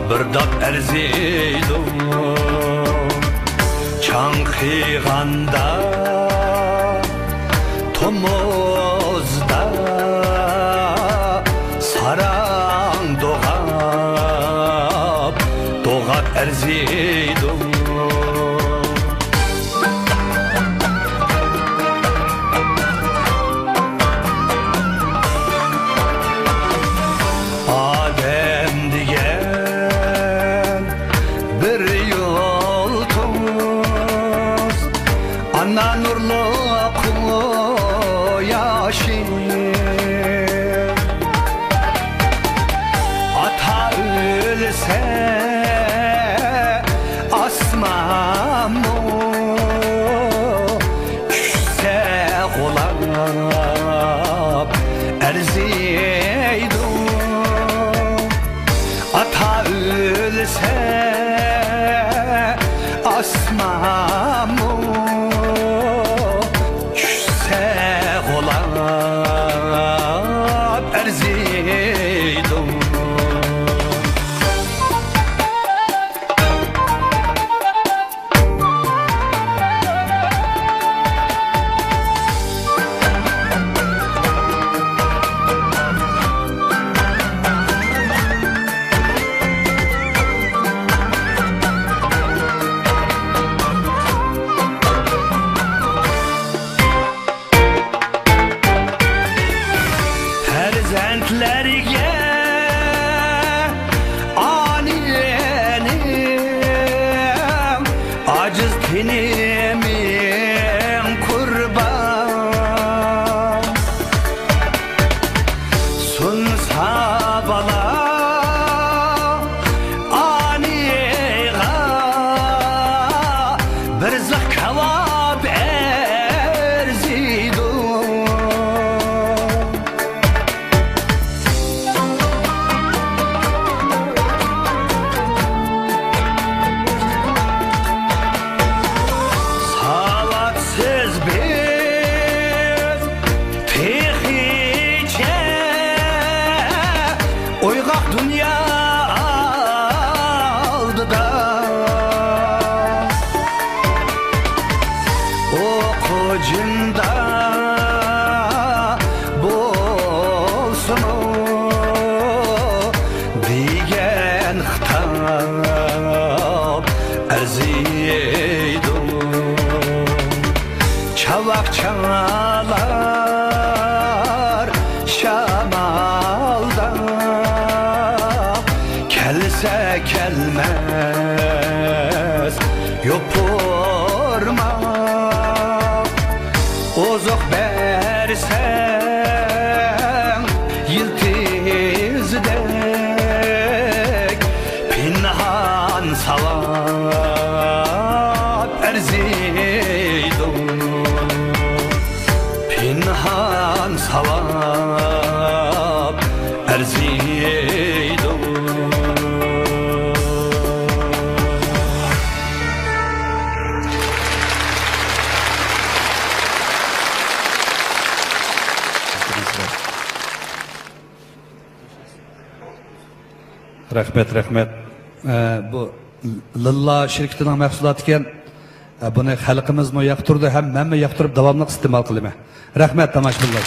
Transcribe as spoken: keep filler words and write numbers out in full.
بىر داپ ئەرزىيدۇ. چاڭقىغاندا تومۇزدا ساراڭ دوغاپ، دوغاپ ئەرزىيدۇ. ئادەم دېگەن بىر يۇلتۇز، ئانا نۇرلۇق قۇياشى. ئاتا ئۆلسە، ئاسمانمۇ چۈشسە غۇلاپ ئەرزىيدۇ. ئاتا ئۆلسە، ئاسمانمۇ چۈشسە غۇلاپ ئەرزىيدۇ. پەرزەنتلەرگە ئانىنىڭ ئاجىز تېنى مىڭ قۇربان. سۇنسا بالا ئانىغا بىر زىق كاۋاپ ئەرزىيدۇ. ساۋاتسىز بىز تېخىچە ئويغاق دۇنيا ئالدىدا. ئوقۇ جىندا بولسىمۇ دېگەن خىتاب ئەرزىيدۇ. چاۋاك چالار شامالدا، كەلسە كەلمەس يوپۇرماق. ئوزۇق بەرسەڭ يىلتىزدەك، پىنھان ساۋاب ئەرزىيدۇ. پىنھان ساۋاب ئەرزىيدۇ. رەھمەت، رەھمەت. ئە، بۇ لىللا شىركىتىنىڭ مەھسۇلاتى ئىكەن. ئە، بۇنى خەلقىمىزمۇ ياقتۇرىدۇ ھەم مەنمۇ ياقتۇرۇپ داۋاملىق ئىستېمال قىلىمەن. رەھمەت، تاماشىبىنلار.